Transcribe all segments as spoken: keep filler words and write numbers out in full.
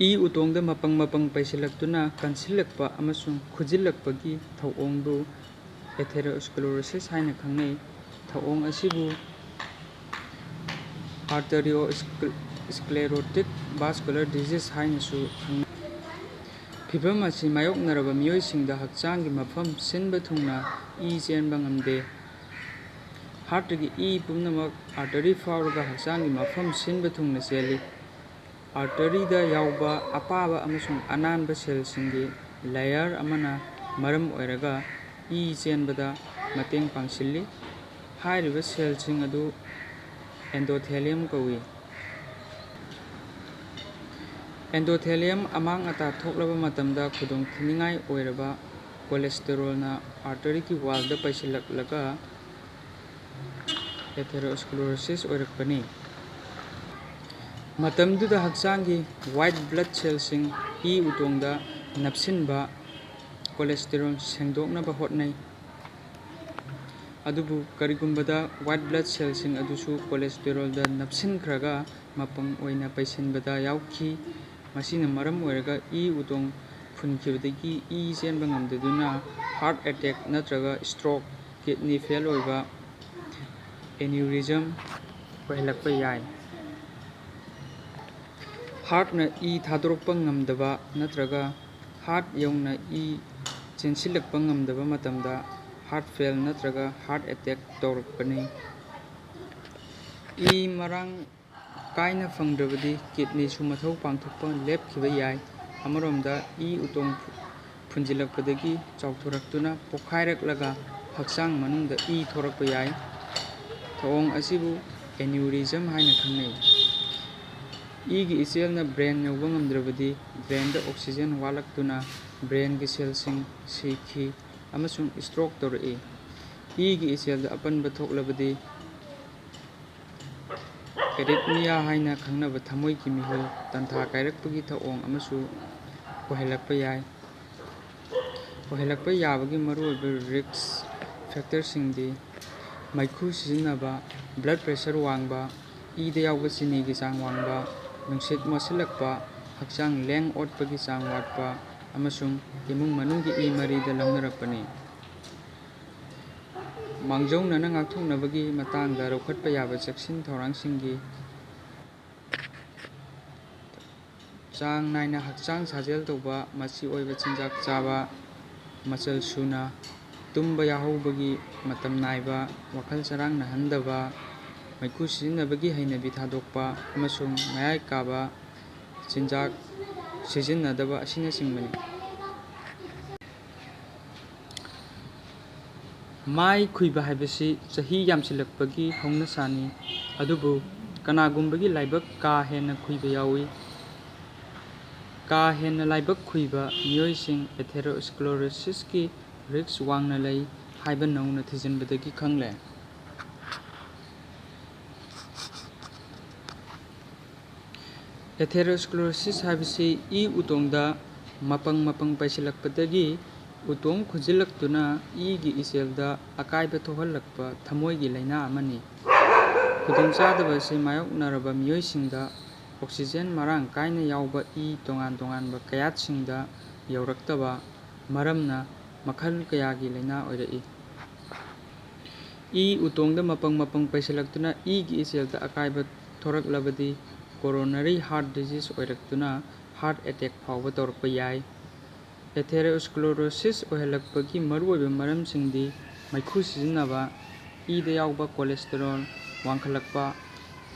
E ꯎꯇꯣꯡꯗ ꯃꯄꯪ ꯃꯄꯪ ꯄꯩꯁꯤꯜꯂꯛꯇꯨꯅ ꯀꯟꯁꯤꯜꯂꯛꯄ ꯑꯃꯁꯨꯡ ꯈꯨꯖꯤꯜꯂꯛꯄꯒꯤ ꯊꯧꯑꯣꯡꯕꯨ atherosclerosis ꯍꯥꯏꯅ ꯈꯪꯅꯩ꯫ ꯊꯧꯑꯣꯡ ꯑꯁꯤꯕꯨ arteriosclerotic vascular disease ꯍꯥꯏꯅꯁꯨ ꯈꯪꯅꯩ꯫ ꯐꯤꯚꯝ ꯑꯁꯤ ꯃꯥꯌꯣꯛꯅꯔꯕ ꯃꯤꯑꯣꯏꯁꯤꯡꯗ ꯍꯛꯆꯥꯡꯒꯤ ꯃꯐꯝ ꯁꯤꯟꯕ ꯊꯨꯡꯅ ꯏ ꯆꯦꯟꯕ ꯉꯝꯗꯦ꯫ Heartꯀꯤ ꯏ ꯄꯨꯝꯅꯃꯛ artery ꯐꯥꯎꯔꯒ ꯍꯛꯆꯥꯡꯒꯤ ꯃꯐꯝ ꯁꯤꯟꯕ ꯊꯨꯡꯅ ꯆꯦꯜꯂꯤ꯫ Arteryꯗ ꯌꯥꯎꯕ ꯑꯄꯥꯕ ꯑꯃꯁꯨꯡ ꯑꯅꯥꯟꯕ cellꯁꯤꯡꯒꯤ layer ꯑꯃꯅ ꯃꯔꯝ ꯑꯣꯏꯔꯒ ꯏ ꯆꯦꯟꯕꯗ ꯃꯇꯦꯡ ꯄꯥꯡꯁꯤꯜꯂꯤ꯫ ꯍꯥꯏꯔꯤꯕ cellꯁꯤꯡ ꯑꯗꯨ endothelium ꯀꯧꯏ꯫ Endothelium ꯑꯃꯥꯡ ꯑꯇꯥ ꯊꯣꯛꯂꯕ ꯃꯇꯝꯗ ꯈꯨꯗꯣꯡꯊꯤꯅꯤꯡꯉꯥꯏ ꯑꯣꯏꯔꯕ cholesterolꯅ arteryꯒꯤ wallꯗ ꯄꯩꯁꯤꯜꯂꯛꯂꯒ atherosclerosis ꯑꯣꯏꯔꯛꯄꯅꯤ꯫ ꯃꯇꯝꯗꯨꯗ ꯍꯛꯆꯥꯡꯒꯤ white blood cellꯁꯤꯡ ꯏ ꯎꯇꯣꯡꯗ ꯅꯞꯁꯤꯟꯕ cholesterol ꯁꯦꯡꯗꯣꯛꯅꯕ ꯍꯣꯠꯅꯩ꯫ ꯑꯗꯨꯕꯨ ꯀꯔꯤꯒꯨꯝꯕꯗ white blood cellꯁꯤꯡ ꯑꯗꯨꯁꯨ cholesterolꯗ ꯅꯞꯁꯤꯟꯈ꯭ꯔꯒ ꯃꯄꯪ ꯑꯣꯏꯅ ꯄꯩꯁꯤꯟꯕꯗ ꯌꯥꯎꯈꯤ꯫ ꯃꯁꯤꯅ ꯃꯔꯝ ꯑꯣꯏꯔꯒ ꯏ ꯎꯇꯣꯡ ꯐꯨꯟꯈꯤꯕꯗꯒꯤ ꯏ ꯆꯦꯟꯕ ꯉꯝꯗꯗꯨꯅ heart attack ꯅꯠꯇ꯭ꯔꯒ stroke, kidney fail ꯑꯣꯏꯕ, aneurysm ꯑꯣꯏꯍꯜꯂꯛꯄ ꯌꯥꯏ꯫ Heartꯅ ꯏ ꯊꯥꯗꯣꯔꯛꯄ ꯉꯝꯗꯕ ꯅꯠꯇ꯭ꯔꯒ heart ꯌꯧꯅ ꯏ ꯆꯦꯟꯁꯤꯜꯂꯛꯄ ꯉꯝꯗꯕ ꯃꯇꯝꯗ heart fail ꯅꯠꯇ꯭ꯔꯒ heart attack ꯇꯧꯔꯛꯄꯅꯤ꯫ ꯏ ꯃꯔꯥꯡ ꯀꯥꯏꯅ ꯐꯪꯗ꯭ꯔꯕꯗꯤ kidneyꯁꯨ ꯃꯊꯧ ꯄꯥꯡꯊꯣꯛꯄ ꯂꯦꯞꯈꯤꯕ ꯌꯥꯏ꯫ ꯑꯃꯔꯣꯝꯗ ꯏ ꯎꯇꯣꯡ ꯐꯨꯟꯖꯤꯜꯂꯛꯄꯗꯒꯤ ꯆꯥꯎꯊꯣꯔꯛꯇꯨꯅ ꯄꯣꯈꯥꯏꯔꯛꯂꯒ ꯍꯛꯆꯥꯡ ꯃꯅꯨꯡꯗ ꯏ ꯊꯣꯔꯛꯄ ꯌꯥꯏ꯫ ꯊꯧꯑꯣꯡ ꯑꯁꯤꯕꯨ aneurysm ꯍꯥꯏꯅ ꯈꯪꯅꯩ꯫ ꯏꯒꯤ ꯏꯆꯦꯜꯅ brain ꯌꯧꯕ ꯉꯝꯗ꯭ꯔꯕꯗꯤ brainꯗ oxygen ꯋꯥꯠꯂꯛꯇꯨꯅ brainꯒꯤ cellꯁꯤꯡ ꯁꯤꯈꯤ ꯑꯃꯁꯨꯡ stroke ꯇꯧꯔꯛꯏ꯫ ꯏꯒꯤ ꯏꯆꯦꯜꯗ ꯑꯄꯟꯕ ꯊꯣꯛꯂꯕꯗꯤ arrhythmia ꯍꯥꯏꯅ ꯈꯪꯅꯕ ꯊꯃꯣꯏꯒꯤ ꯃꯤꯍꯨꯜ ꯇꯟꯊꯥ ꯀꯥꯏꯔꯛꯄꯒꯤ ꯊꯧꯑꯣꯡ ꯑꯃꯁꯨ ꯑꯣꯏꯍꯜꯂꯛꯄ ꯌꯥꯏ꯫ ꯑꯣꯏꯍꯜꯂꯛꯄ ꯌꯥꯕꯒꯤ ꯃꯔꯨꯑꯣꯏꯕ risk factorꯁꯤꯡꯗꯤ ꯃꯩꯈꯨ ꯁꯤꯖꯤꯟꯅꯕ, blood pressure ꯋꯥꯡꯕ, ꯏꯗ ꯌꯥꯎꯕ ꯆꯤꯅꯤꯒꯤ ꯆꯥꯡ ꯋꯥꯡꯕ, ꯅꯨꯡꯁꯤꯠ ꯃꯣꯠꯁꯤꯜꯂꯛꯄ, ꯍꯛꯆꯥꯡ ꯂꯦꯡ ꯑꯣꯠꯄꯒꯤ ꯆꯥꯡ ꯋꯥꯠꯄ ꯑꯃꯁꯨꯡ ꯏꯃꯨꯡ ꯃꯅꯨꯡꯒꯤ ꯏ ꯃꯔꯤꯗ ꯂꯧꯅꯔꯛꯄꯅꯤ꯫ ꯃꯥꯡꯖꯧꯅꯅ ꯉꯥꯛꯊꯣꯛꯅꯕꯒꯤ ꯃꯇꯥꯡꯗ ꯂꯧꯈꯠꯄ ꯌꯥꯕ ꯆꯦꯛꯁꯤꯟ ꯊꯧꯔꯥꯡꯁꯤꯡꯒꯤ ꯆꯥꯡ ꯅꯥꯏꯅ ꯍꯛꯆꯥꯡ ꯁꯥꯖꯦꯜ ꯇꯧꯕ, ꯃꯆꯤ ꯑꯣꯏꯕ ꯆꯤꯟꯖꯥꯛ ꯆꯥꯕ, ꯃꯆꯜ ꯁꯨꯅ ꯇꯨꯝꯕ ꯌꯥꯍꯧꯕꯒꯤ ꯃꯇꯝ ꯅꯥꯏꯕ, ꯋꯥꯈꯜ ꯆꯔꯥꯡꯅꯍꯟꯗꯕ, ꯃꯩꯈꯨ ꯁꯤꯖꯤꯟꯅꯕꯒꯤ ꯍꯩꯅꯕꯤ ꯊꯥꯗꯣꯛꯄ ꯑꯃꯁꯨꯡ ꯃꯌꯥꯏ ꯀꯥꯕ ꯆꯤꯟꯖꯥꯛ ꯁꯤꯖꯤꯟꯅꯗꯕ ꯑꯁꯤꯅꯆꯤꯡꯕꯅꯤ꯫ ꯃꯥꯏ ꯈꯨꯏꯕ ꯍꯥꯏꯕꯁꯤ ꯆꯍꯤ ꯌꯥꯝꯁꯤꯜꯂꯛꯄꯒꯤ ꯍꯧꯅꯁꯥꯅꯤ, ꯑꯗꯨꯕꯨ ꯀꯅꯥꯒꯨꯝꯕꯒꯤ ꯂꯥꯏꯕꯛ ꯀꯥ ꯍꯦꯟꯅ ꯈꯨꯏꯕ ꯌꯥꯎꯏ꯫ ꯀꯥ ꯍꯦꯟꯅ ꯂꯥꯏꯕꯛ ꯈꯨꯏꯕ ꯃꯤꯑꯣꯏꯁꯤꯡ atherosclerosis-ꯀꯤ risk ꯋꯥꯡꯅ ꯂꯩ ꯍꯥꯏꯕ ꯅꯧꯅ ꯊꯤꯖꯤꯟꯕꯗꯒꯤ ꯈꯪꯂꯦ꯫ Atherosclerosis ꯍꯥꯏꯕꯁꯤ ꯏ ꯎꯇꯣꯡꯗ ꯃꯄꯪ ꯃꯄꯪ ꯄꯩꯁꯤꯜꯂꯛꯄꯗꯒꯤ ꯎꯇꯣꯡ ꯈꯨꯖꯤꯜꯂꯛꯇꯨꯅ ꯏꯒꯤ ꯏꯆꯦꯜꯗ ꯑꯀꯥꯏꯕ ꯊꯣꯛꯍꯜꯂꯛꯄ ꯊꯃꯣꯏꯒꯤ ꯂꯥꯏꯅꯥ ꯑꯃꯅꯤ꯫ ꯈꯨꯗꯣꯡꯆꯥꯗꯕ ꯑꯁꯤ ꯃꯥꯌꯣꯛꯅꯔꯕ ꯃꯤꯑꯣꯏꯁꯤꯡꯗ oxygen ꯃꯔꯥꯡ ꯀꯥꯏꯅ ꯌꯥꯎꯕ ꯏ ꯇꯣꯉꯥꯟ ꯇꯣꯉꯥꯟꯕ ꯀꯌꯥꯠꯁꯤꯡꯗ ꯌꯧꯔꯛꯇꯕ ꯃꯔꯝꯅ ꯃꯈꯜ ꯀꯌꯥꯒꯤ ꯂꯥꯏꯅꯥ ꯑꯣꯏꯔꯛꯏ꯫ ꯏ ꯎꯇꯣꯡꯗ ꯃꯄꯪ ꯃꯄꯪ ꯄꯩꯁꯤꯜꯂꯛꯇꯨꯅ ꯏꯒꯤ ꯏꯆꯦꯜꯗ ꯑꯀꯥꯏꯕ ꯊꯣꯔꯛꯂꯕꯗꯤ coronary heart disease ꯑꯣꯏꯔꯛꯇꯨꯅ heart attack ꯐꯥꯎꯕ ꯇꯧꯔꯛꯄ ꯌꯥꯏ꯫ Atherosclerosis ꯑꯣꯏꯍꯜꯂꯛꯄꯒꯤ ꯃꯔꯨꯑꯣꯏꯕ ꯃꯔꯝꯁꯤꯡꯗꯤ ꯃꯩꯈꯨ ꯁꯤꯖꯤꯟꯅꯕ, ꯏꯗ ꯌꯥꯎꯕ cholesterol ꯋꯥꯡꯈꯠꯂꯛꯄ,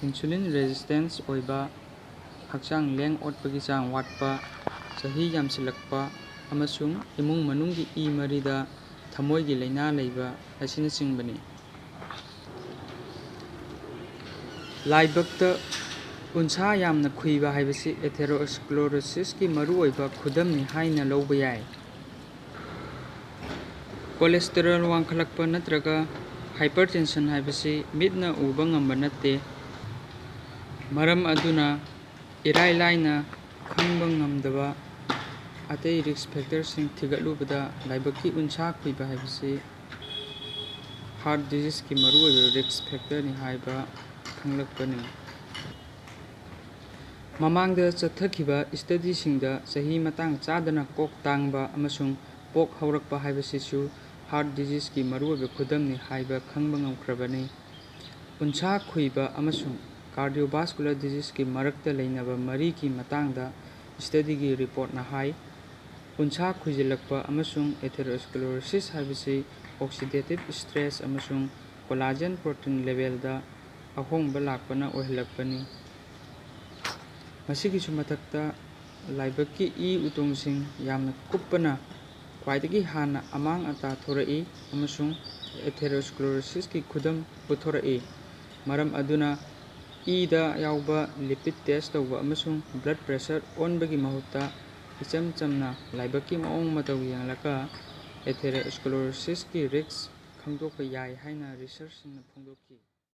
insulin resistance ꯑꯣꯏꯕ, ꯍꯛꯆꯥꯡ ꯂꯦꯡ ꯑꯣꯠꯄꯒꯤ ꯆꯥꯡ ꯋꯥꯠꯄ, ꯆꯍꯤ ꯌꯥꯝꯁꯤꯜꯂꯛꯄ ꯑꯃꯁꯨꯡ ꯏꯃꯨꯡ ꯃꯅꯨꯡꯒꯤ ꯏ ꯃꯔꯤꯗ ꯊꯃꯣꯏꯒꯤ ꯂꯥꯏꯅꯥ ꯂꯩꯕ ꯑꯁꯤꯅꯆꯤꯡꯕꯅꯤ꯫ ꯂꯥꯏꯕꯛꯇ ꯎꯟꯁꯥ ꯌꯥꯝꯅ ꯈꯨꯏꯕ ꯍꯥꯏꯕꯁꯤ atherosclerosis-ꯀꯤ ꯃꯔꯨꯑꯣꯏꯕ ꯈꯨꯗꯝꯅꯤ ꯍꯥꯏꯅ ꯂꯧꯕ ꯌꯥꯏ꯫ Cholesterol ꯋꯥꯡꯈꯠꯂꯛꯄ ꯅꯠꯇ꯭ꯔꯒ hypertension ꯍꯥꯏꯕꯁꯤ ꯃꯤꯠꯅ ꯎꯕ ꯉꯝꯕ ꯅꯠꯇꯦ꯫ ꯃꯔꯝ ꯑꯗꯨꯅ ꯏꯔꯥꯏ ꯂꯥꯏꯅ ꯈꯪꯕ ꯉꯝꯗꯕ ꯑꯇꯩ risk factor-ꯁꯤꯡ ꯊꯤꯒꯠꯂꯨꯕꯗ ꯂꯥꯏꯕꯛꯀꯤ ꯎꯟꯁꯥ ꯈꯨꯏꯕ ꯍꯥꯏꯕꯁꯤ heart disease-ꯀꯤ ꯃꯔꯨꯑꯣꯏꯕ risk factor-ꯅꯤ ꯍꯥꯏꯕ ꯈꯪꯂꯛꯄꯅꯤ꯫ ꯃꯃꯥꯡꯗ ꯆꯠꯊꯈꯤꯕ studyꯁꯤꯡꯗ ꯆꯍꯤ ꯃꯇꯥꯡ ꯆꯥꯗꯅ ꯀꯣꯛ ꯇꯥꯡꯕ ꯑꯃꯁꯨꯡ ꯄꯣꯛ ꯍꯧꯔꯛꯄ ꯍꯥꯏꯕꯁꯤꯁꯨ heart diseaseꯀꯤ ꯃꯔꯨꯑꯣꯏꯕ ꯈꯨꯗꯝꯅꯤ ꯍꯥꯏꯕ ꯈꯪꯕ ꯉꯝꯈ꯭ꯔꯕꯅꯤ꯫ ꯎꯟꯁꯥ ꯈꯨꯏꯕ ꯑꯃꯁꯨꯡ cardiovascular diseaseꯀꯤ ꯃꯔꯛꯇ ꯂꯩꯅꯕ ꯃꯔꯤꯒꯤ ꯃꯇꯥꯡꯗ studyꯒꯤ reportꯅ ꯍꯥꯏ꯫ ꯎꯟꯁꯥ ꯈꯨꯏꯖꯤꯜꯂꯛꯄ ꯑꯃꯁꯨꯡ atherosclerosis ꯍꯥꯏꯕꯁꯤ oxidative stress ꯑꯃꯁꯨꯡ collagen protein levelꯗ ꯑꯍꯣꯡꯕ ꯂꯥꯛꯄꯅ ꯑꯣꯏꯍꯜꯂꯛꯄꯅꯤ꯫ ꯃꯁꯤꯒꯤꯁꯨ ꯃꯊꯛꯇ, ꯂꯥꯏꯕꯛꯀꯤ ꯏ ꯎꯇꯣꯡꯁꯤꯡ ꯌꯥꯝꯅ ꯀꯨꯞꯄꯅ ꯈ꯭ꯋꯥꯏꯗꯒꯤ ꯍꯥꯟꯅ ꯑꯃꯥꯡ ꯑꯇꯥ ꯊꯣꯔꯛꯏ ꯑꯃꯁꯨꯡ atherosclerosis ꯈꯨꯗꯝ ꯄꯨꯊꯣꯔꯛꯏ꯫ ꯃꯔꯝ ꯑꯗꯨꯅ, ꯏꯗ ꯌꯥꯎꯕ lipid test ꯇꯧꯕ ꯑꯃꯁꯨꯡ blood pressure ꯑꯣꯟꯕꯒꯤ ꯃꯍꯨꯠꯇ, ꯏꯆꯝ ꯆꯝꯅ ꯂꯥꯏꯕꯛꯀꯤ ꯃꯑꯣꯡ ꯃꯇꯧ ꯌꯦꯡꯂꯒ atherosclerosis ꯀꯤ risk ꯈꯪꯗꯣꯛꯄ ꯌꯥꯏ ꯍꯥꯏꯅ researchꯁꯤꯡꯅ ꯐꯣꯡꯗꯣꯛꯈꯤ꯫